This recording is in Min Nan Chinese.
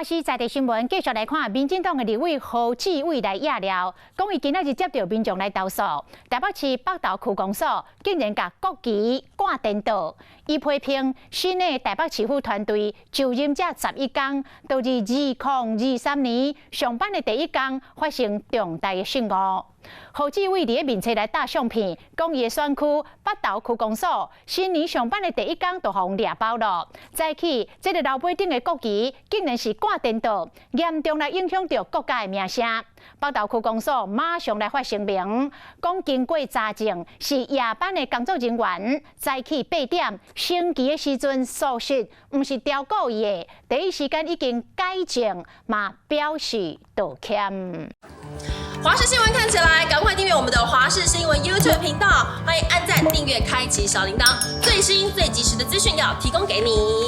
華視在地新聞繼續來看，民進黨的立委何志偉來野料，講伊今仔日接著民眾來投訴，台北市北投區公所竟然共國旗掛顛倒。伊批評新的台北市府團隊就任才11工，導致2023年上班的第一工發生重大的失誤。何志偉佇咧面冊來貼相片，講伊的選區北投區公所新年上班的第一工就予人掠包囉。早起這个樓尾頂的國旗竟然是掛顛倒，嚴重來影響著國家的名聲。北投區公所馬上來發聲明，講經過查證是夜班的工作人員早起8點升旗的時陣疏失，毋是刁故意的，第一時間已經改正，嘛表示道歉。華視新聞看起來，趕快訂閱我們的華視新聞 YouTube 頻道，歡迎按讚、訂閱、開啟小鈴鐺，最新最及時的資訊要提供給你。